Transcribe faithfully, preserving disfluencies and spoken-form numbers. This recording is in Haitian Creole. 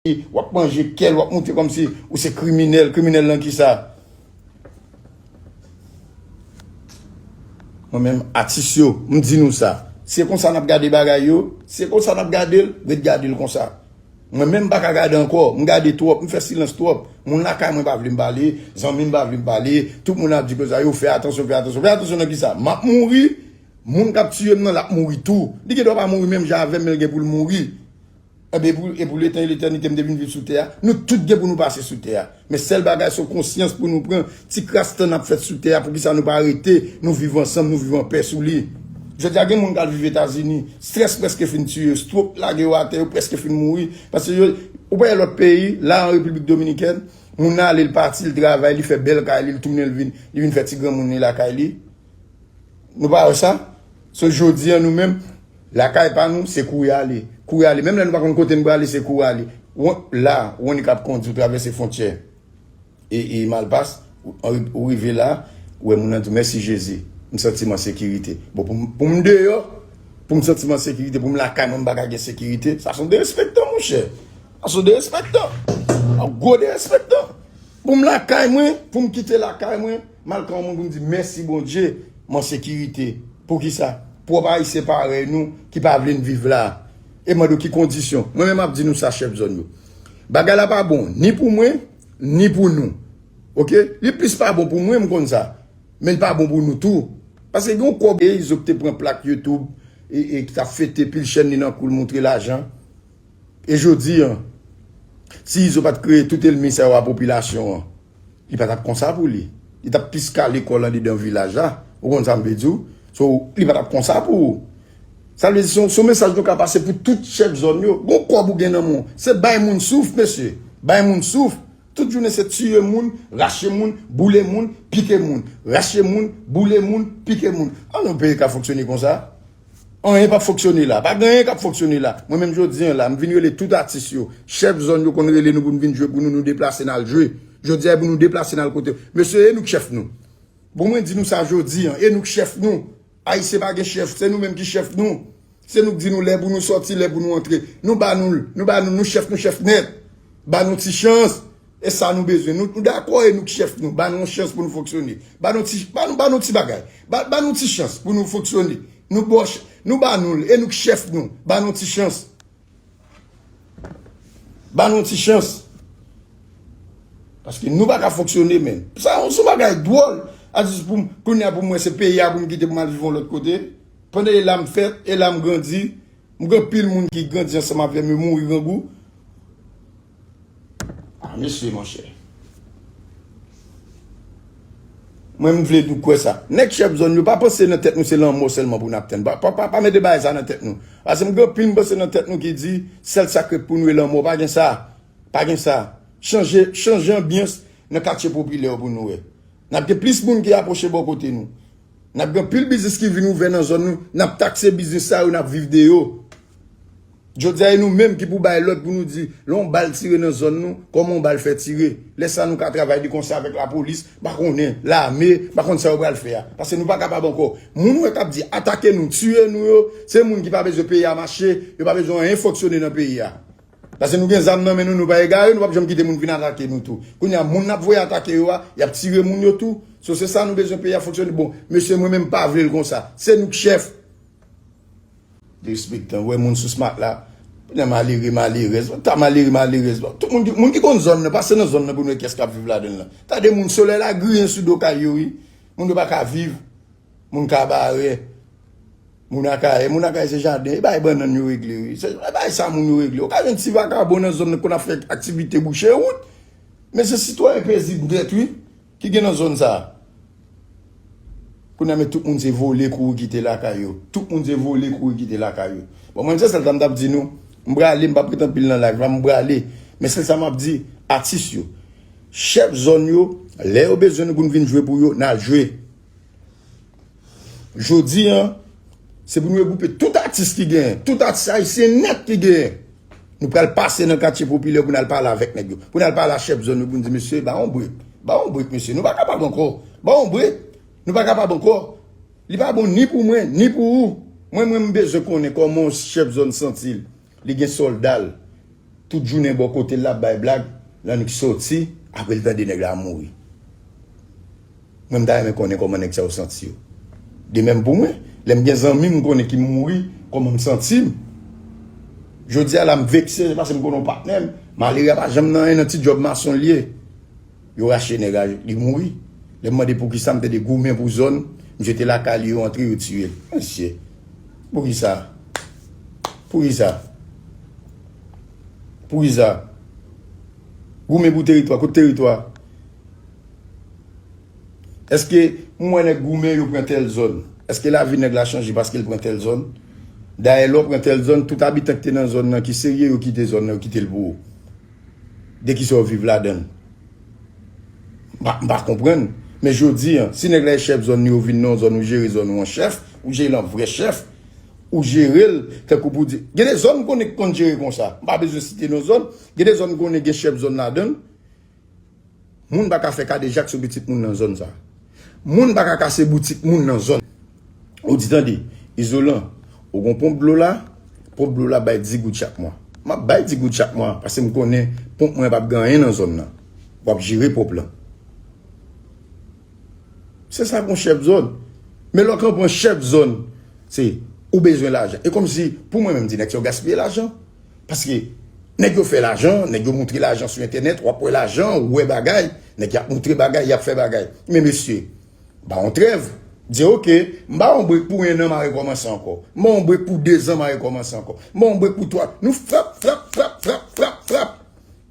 w ap manje kèl, w ap montre kòmsi ou se kriminèl. Kriminèl nan kisa? Mwen menm, atis yo, m di nou sa. Se konsa n ap gade bagay yo, se konsa n ap gade l, ret gade l konsa. Mwen menm, m pa ka gade ankò, m gade twòp, m fè silans twòp. Moun lakay mwen pa vle m pale, zanmi m pa vle m pale, tout moun ap di konsa, yo fè atansyon, fè atansyon, fè atansyon nan kisa? M ap mouri, moun k ap tiye m nan, l ap mouri tou. Li gen dwa pa mouri menm jan avè m, men l gen pou l mouri. Enben, e pou, e pou letan e letènite, m te vin viv sou tè a. Nou tout gen pou nou pase sou tè a. Men sèl bagay, se yon konsyans pou nou pran. Ti kras tan n ap fèt sou tè a, poukisa nou pa rete, nou viv ansanm, nou viv anpè sou li? Jodi a, gen moun k al viv Etazini, strès prèske fin tiye yo, stroke lage yo atè, yo prèske fin mouri. Paske yo, ou pa wè lòt peyi, la an Repiblik Dominikèn, moun nan ale, l pati, l travay, li fè bèl kay li, l tounen, l vin, li vin fè ti granmoun li lakay li. Nou pa wè sa? So, jodi a, nou menm, lakay pa nou, se kouri ale. Kouri ale. Menm lè nou pa konn kote n prale, se kouri ale. Ou, la, ou annik ap kondi, ou travèse fwontyè e, e Malpas, ou, ou rive la, ou wè moun nan di, "Mèsi Jezi, m santi m an sekirite." Bon, pou m, pou m deyò, pou m santi m an sekirite, pou m lakay mwen, m pa ka gen sekirite, sa se yon derespektan, monchè. Sa se yon derespektan. Yon gwo derespektan. Pou m lakay mwen, pou m kite lakay mwen, m al ka yon moun pou m di, "Mèsi Bondye, m an sekirite." Poukisa? Pwòp Ayisyen parèy nou ki pa vle n viv la. E mande w ki kondisyon. Mwen menm ap di nou sa, chèf zòn yo. Bagay la pa bon, ni pou mwen, ni pou nou. Oke? Li plis pa bon pou mwen, m konn sa. Men l pa bon pou nou tou. Paske gen yon kòb, e Izo ki te pran plak YouTube, e, e ki t ap fete pil chèn li nan kou l montre lajan. E jodi a, si Izo pa t kreye tout ènmi sa yo a popilasyon an, li pa t ap konsa pou li. Li t ap plis kale kò l andedan vilaj la. Ou konn sa m vle di w? So, li pa t ap konsa pou ou. Sa vle di, se yon, se yon mesaj nou ka pase pou tout chèf zòn yo. Gon kòb ou gen nan men w, se bay moun souf, mesye. Bay moun souf. Tout jounen se tiye moun, rache moun, boule moun, pike moun. Rache moun, boule moun, pike moun. An, yon peyi ka fonksyone konsa? Anyen p ap fonksyone la. Pa gen anyen k ap fonksyone la. Mwen menm jodi a la, m vin rele tout atis yo. Chèf zòn yo konn rele nou pou n vin jwe pou nou, nou deplase n al jwe. Jodi a, e pou nou deplase n al kote. Mesye, e nou k chèf nou. Bon, mwen di nou sa jodi a, e nou k chèf nou. Ayisyen pa gen chèf, se nou menm ki chèf nou. Se nou k di nou lè pou nou sòti, lè pou nou antre. Nou ba nou l, nou ba nou l, nou chèf, nou chèf nèt. Ba nou ti chans. E sa nou bezwen. Nou, nou dakò e nou k chèf nou. Ba nou yon chans pou nou fonksyone. Ba nou ti, ba nou, ba nou ti bagay. Ba, ba nou ti chans pou nou fonksyone. Nou bòch, nou ba nou l. E nou k chèf nou. Ba nou ti chans. Ba nou ti chans. Paske nou pa ka fonksyone, men. Sa, se yon bagay dwòl. A di pou m, kounye a pou mwen, se peyi a pou m kite pou m al viv yon lòt kote. Pandan e la m fèt, e la m grandi, m gen anpil moun ki grandi ansanm avè m, yo mouri grangou. Ah, mesye, monchè. Mwen, m vle nou kwè sa. Nèg chèf zòn yo, pa panse nan tèt nou se lanmò sèlman pou n ap tann. Pa, pa, pa, pa mete bagay sa nan tèt nou. Paske m gen anpil m panse nan tèt nou ki di, sèl sa k ret pou nou e lanmò. Pa gen sa. Pa gen sa. Chanje, chanje anbyans nan katye popilè yo pou nou wè. N ap gen plis moun ki apwoche bò kote nou. N ap gen anpil biznis ki vin ouvè nan zòn nou. N ap takse biznis sa yo, n ap viv de yo. Jodi a, e nou menm ki pou bay lòd pou nou di, lè yon bal tire nan zòn nou, kòman yon bal fè tire. Lè sa nou ka travay de konsè avèk lapolis, m pa konnen, lame, m pa konn sa yo pral fè a. Paske nou pa kapab ankò. Moun ou wè k ap di, atake nou, tiye nou yo, se moun ki pa bezwen peyi a mache, yo pa bezwen anyen fonksyone nan peyi a. Paske nou gen zam nan men nou, nou pa egare, nou p ap janm kite moun vin atake nou tou. Kounye a, moun n ap voye atake yo a, y ap tire moun yo tou. So, se sa nou bezwen peyi a fonksyone. Bon, mesye, mwen menm m pa vle l konsa. Se nou k chèf. Derespektan, wè moun sou smat la. Kounye a malere, malerèz. Ta malere, malerèz. Tout moun ki, moun ki konn zòn nan, pase nan zòn nan pou nou wè kiyès k ap viv ladan l lan. Tande moun, solèy la griyen sou do kay yo, wi. Moun yo pa ka viv. Moun Kabarè. Moun Akayè. Moun Akayè se jaden. E bay bannann yo regle, wi. Se, e bay sa moun yo regle. Ou ka jwenn ti vakabon nan zòn nan konn ap fè aktivite bouche wout. Men se sitwayen pezib nèt, wi, ki gen nan zòn sa a. Kounye a, men tout moun se vole kouri kite lakay yo. Tout moun se vole kouri kite lakay yo. Bon, mwen, se sèl sa m t ap di nou. M prale, m p ap ret anpil nan live la, m prale. Men sèl sa m ap di, atis yo, chèf zòn yo, lè yo bezwen nou pou n vin jwe pou yo, n al jwe. Jodi a, se pou nou regwoupe tout atis ki genyen, tout atis ayisyen nèt ki genyen. Nou pral pase nan katye popilè pou n al pale avèk nèg yo. Pou n al pale a chèf zòn yo, pou n di, "Mesye, ba yon brek. Ba yon brek, mesye. Nou pa kapab ankò. Ba yon brek. Nou pa kapab ankò." Li pa bon ni pou mwen, ni pou ou. Mwen, mwen, m bezwen konnen kòman yon chèf zòn santi l. Li gen sòlda l. Tout jounen bò kote l, l ap bay blag, l annik soti, apre l tande nèg la mouri. Mwen, m ta renmen konnen kòman nèg sa yo santi yo. De menm pou mwen, lè m gen zanmi m konnen ki mouri, kòman m santi m? Jodi a la, m vekse, se paske m konnen yon patnè m, malere a pa janm nan anyen, nan ti djòb mason l ye. Yo rache nèg la, li mouri. Lè m mande poukisa, m tande goumen pou zòn, misye te lakay li, yo antre, yo tiye l. Mesye, poukisa? Poukisa? Poukisa? Goumen pou teritwa, kote teritwa? Èske m wè nèg goumen, yo pran tèl zòn? Èske lavi nèg la chanje paske l pran tèl zòn? Dayè, lè w pran tèl zòn, tout abitan ki te nan zòn nan ki serye, yo kite zòn nan, yo kite l pou ou. De kisa w viv ladan l? M pa, m pa konprann. Men jodi a, si nèg la e chèf zòn li, ou vin nan yon zòn, ou jere zòn ou an chèf, ou jere l an vrè chèf, ou jere l tankou pou di. Gen de zòn m konnen ki konn jere konsa. M pa bezwen site non zòn. Gen de zòn m konnen gen chèf zòn ladan l. Moun pa ka fè kadejak sou pitit moun nan zòn sa. Moun pa ka kase boutik moun nan zòn. Ou di, tande, Izolan, ou gon ponp dlo la, ponp dlo la bay dis goud chak mwa. M ap bay dis goud chak mwa, paske m konnen ponp mwen p ap gen anyen nan zòn nan. W ap jere ponp lan. Se sa pou yon chèf zòn. Men lè w kanpe an chèf zòn, se ou bezwen lajan. E kòmsi, pou mwen menm, di nèg sa yo gaspiye lajan. Paske nèg yo fè lajan, nèg yo moutre lajan sou entènèt, w ap wè lajan, ou wè bagay, nèg y ap moutre bagay, y ap fè bagay. Men mesye, ba yon trèv, di, oke, m ba yon brek pou en an, m a rekòmanse ankò. M ba yon brek pou de zan, m a rekòmanse ankò. M ba yon brek pou twa. Nou frap, frap, frap, frap.